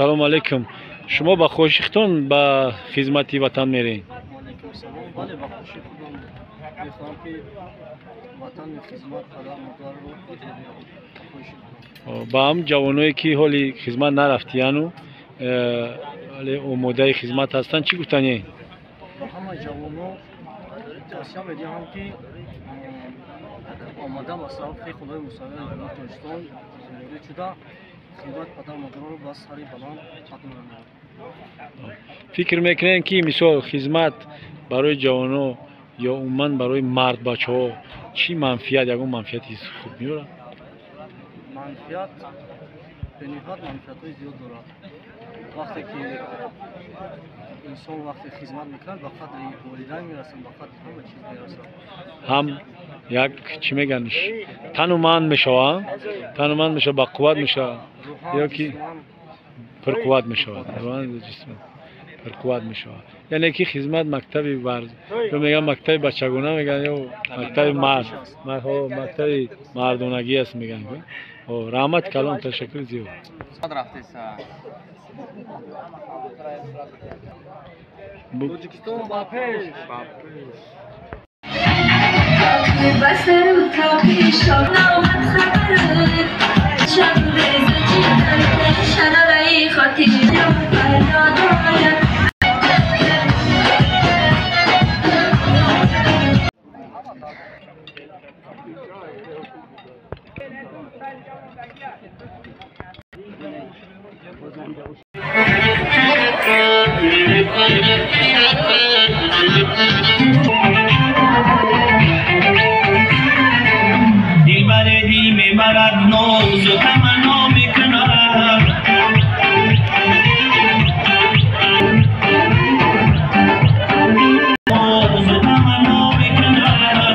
Ассалому алайкум. Шумо ба хоҳиши худтон ба хизмати ватан меред? Бале, ба хоҳиши худам мехоҳам, ки ватани хизмат падар модарро ба ҷо биёрам. Ба ҳам ҷавоное, ки ҳоли хизмат нарафтияну вале омодаи хизмат ҳастанд, чӣ гуфтанӣ? Ба ҳама ҷавоно тавсия медиҳам, ки омада ба сафи Қувваҳои мусаллаҳи Ҷумҳурии Тоҷикистон ворид шуда, хизмат падар модарро ба сари баланд адо намоянд. Фикр мекунем, ки мисол хизмат барои ҷавоно ё умуман барои мардбачаҳо чӣ манфиат, ягон манфиати хуб меорад? Манфиат, бениҳоят манфиатҳои зиёд дорад. Вақте ки инсон вақте хизмат мекунад, ба қадри волидайн мерасад, ба қадри ҳама чиз мерасад. Ҳам як чӣ мегӯянд, тануманд мешавад, тануманд мешавад, бақувват мешавад ё ки пурқувват мешавад, пурқувват мешавад. Яъне ки хизмат мактаби варз ё мегӯянд мактаби бачагона мегӯянд ё мактаби мард, мактаби мардонагӣ аст мегӯянд. Раҳмат калом, ташаккури зиёд. Тоҷикистон ба пеш! Дилбар дил мебарад, нозу таманно мекунад. Нозу таманно мекунад.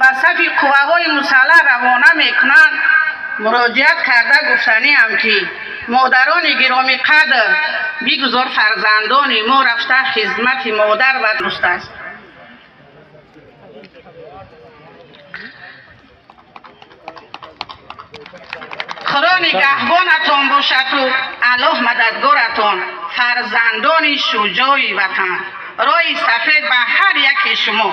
Ба сафи қувваҳои мусаллаҳ равона мекунанд, муроҷиат карда гуфтаниам, ки модарони гиромиқадр, бигузор фарзандони мо рафта хизмати модар ва дӯст аст. Худо нигаҳбонатон бошаду Аллоҳ мададгоратон, фарзандони шуҷои ватан. Роҳи сафед ба ҳар яке шумо.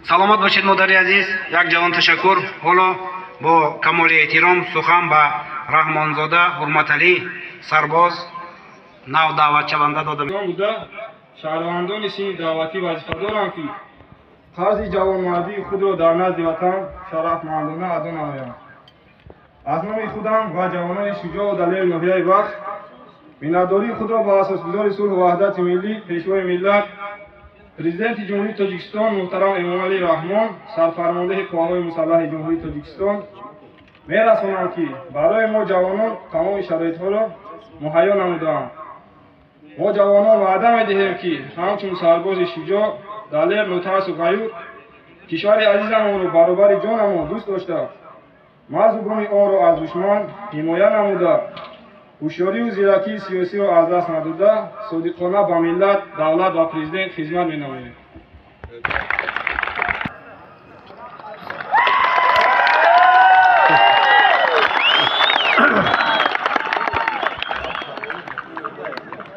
Саломат бошед, модари азиз. Як ҷавон ташаккур. Ҳоло бо камоли эҳтиром сухан ба Раҳмонзода Ҳурматалӣ, сарбоз нав даъватшаванда дода. Буда, шаҳрвандони синни даъватӣ вазифа доранд, ки қарзи ҷавонмардии худро дар назди ватан шарафмандона адо намоянд. Аз номи худам ва ҷавонони шуҷоъу далери ноҳияи Вахш миннатдории худро ба асосгузори сулҳу ваҳдати миллӣ, Пешвои миллат, Президенти Ҷумҳурии Тоҷикистон муҳтарам Эмомалӣ Раҳмон, сарфармондеҳи Қувваҳои мусаллаҳи Ҷумҳурии Тоҷикистон мерасонам, ки барои мо ҷавонон тамоми шароитҳоро муҳайё намудаанд. Мо ҷавонон ваъда медиҳем, ки ҳамчун сарбози шуҷоъ далер, нотарсу ғайюр, кишвари азизамонро баробари ҷонамон дӯст дошта, марзу буми онро аз душман ҳимоя намуда, ҳушёрию зиракии сиёсиро аз даст надода, содиқона ба миллат, давлат ва президент хизмат менамоем.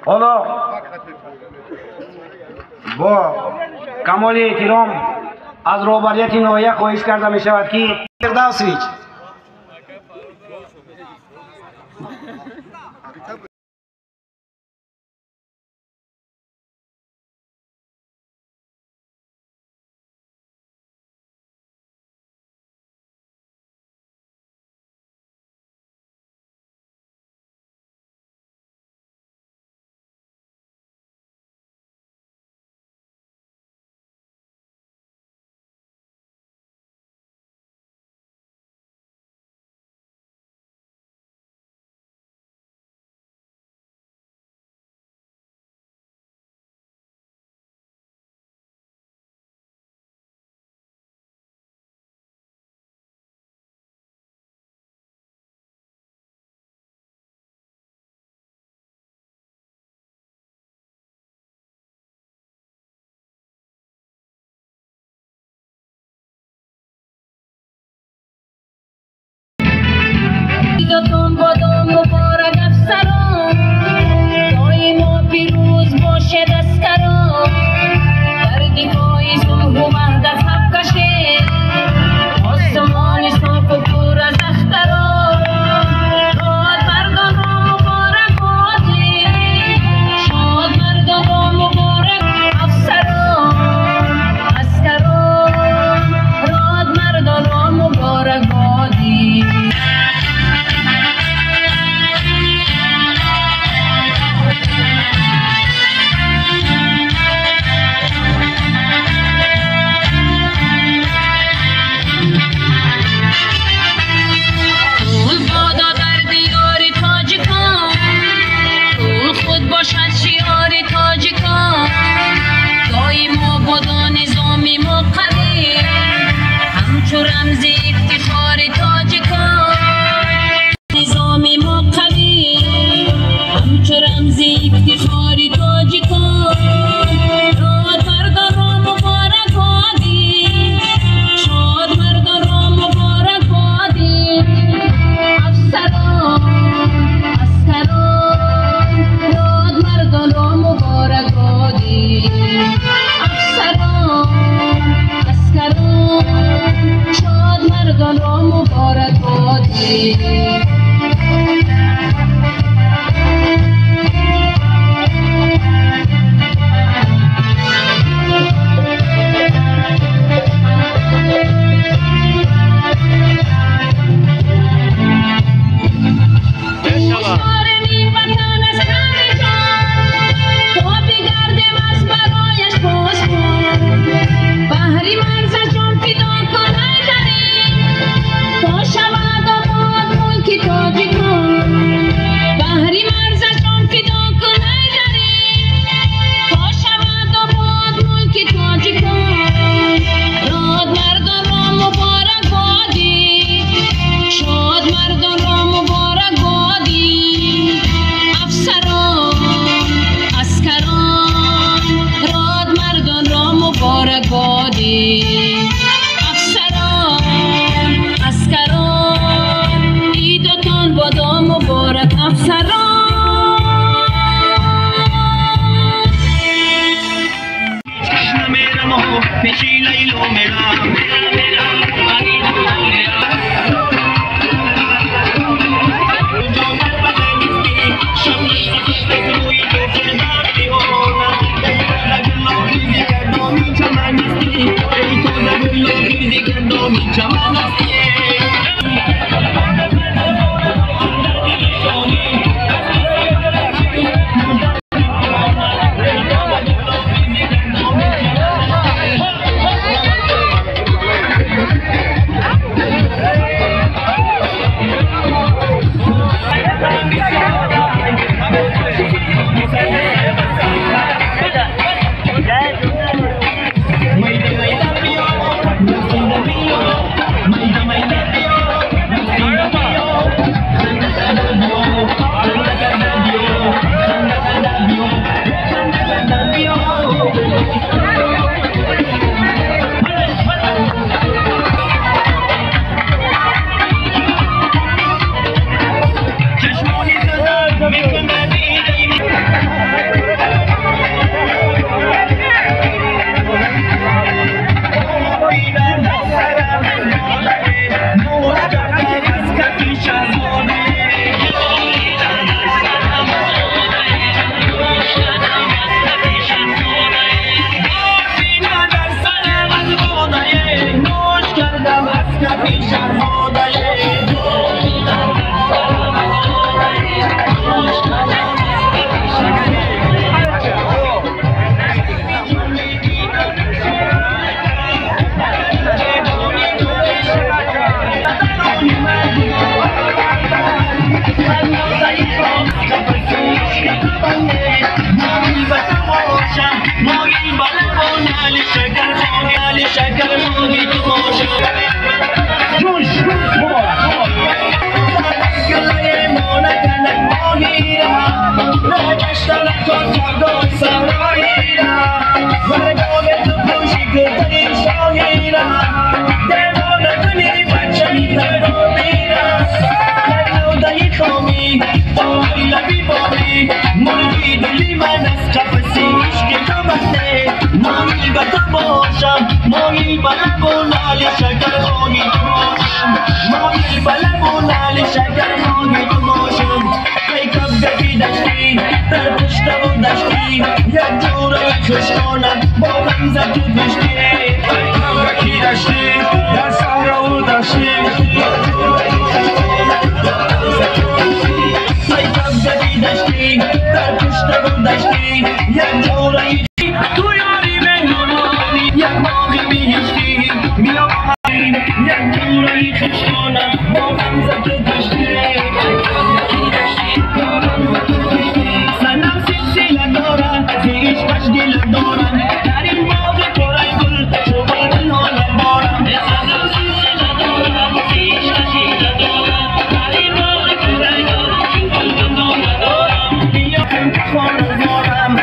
Ҳоло бо камоли эҳтиром аз роҳбарияти ноҳия хоҳиш карда мешавад, ки Фирдавсович باشم مایل بلب و لعل شکر خواهی تو باشم مایل بلب و لعل شکر خواهی تو باشم ای کبگی دشتی در پشت و دشتی یک جوره خوشانه با غمزه تو دشتی ای کبگی دشتی در صحرا و دشتی یک جوره خوشانه با غمزه تو دشتی ای کبگی دشتی در پشت و دشتی یک جوره تو یاری مهربانی یک باغ بهشتی بیا یک جوره خوشانه با غمزه تو دشتی سنم سلسله دارد ز عشقش دل دارم در این باغ پر گل چو بلبل ناله بارم سنم سلسله دارد ز عشقش دل دارم در این باغ پر گل چو بلبل ناله دارم بیا خانه زارم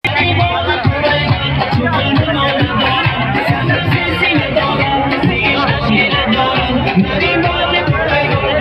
در این باغ پر گل چو بلبل ناله دارم سنم سلسله دارد ز عشقش دل دارم در این باغ پر گل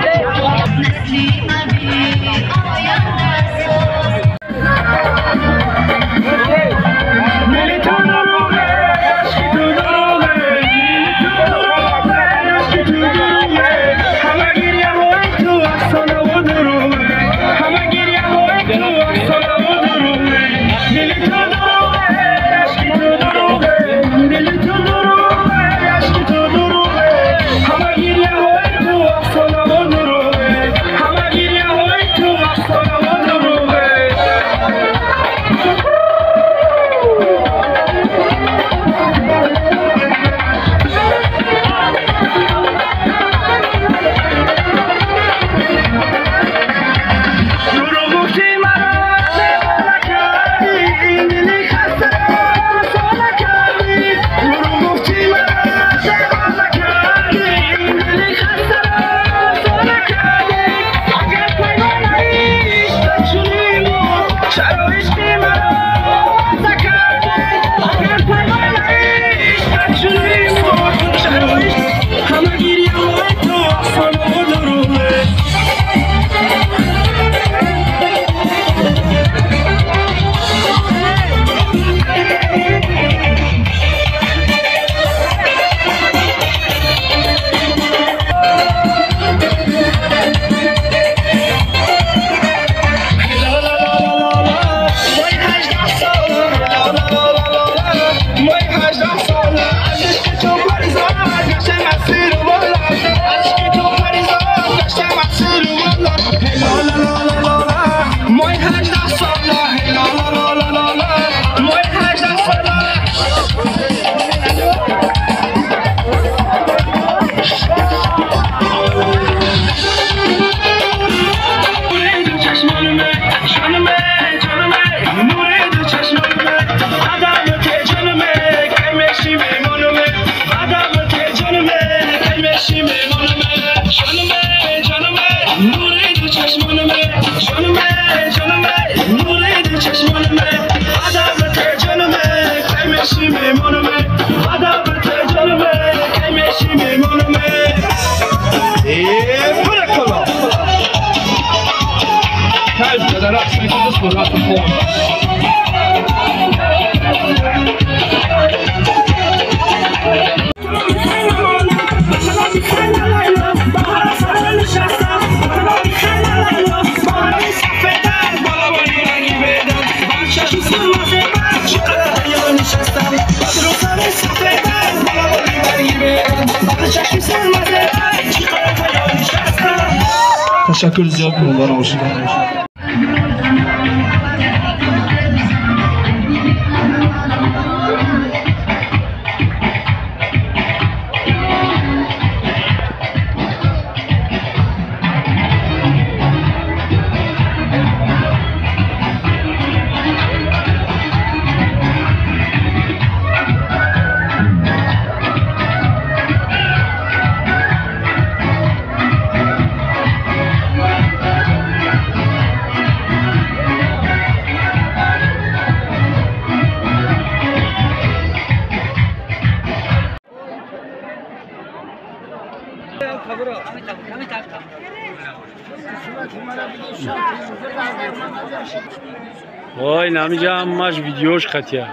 Ташаккур зиёд модарам бошед. وای نمیجا همش ویدیوش خطیه.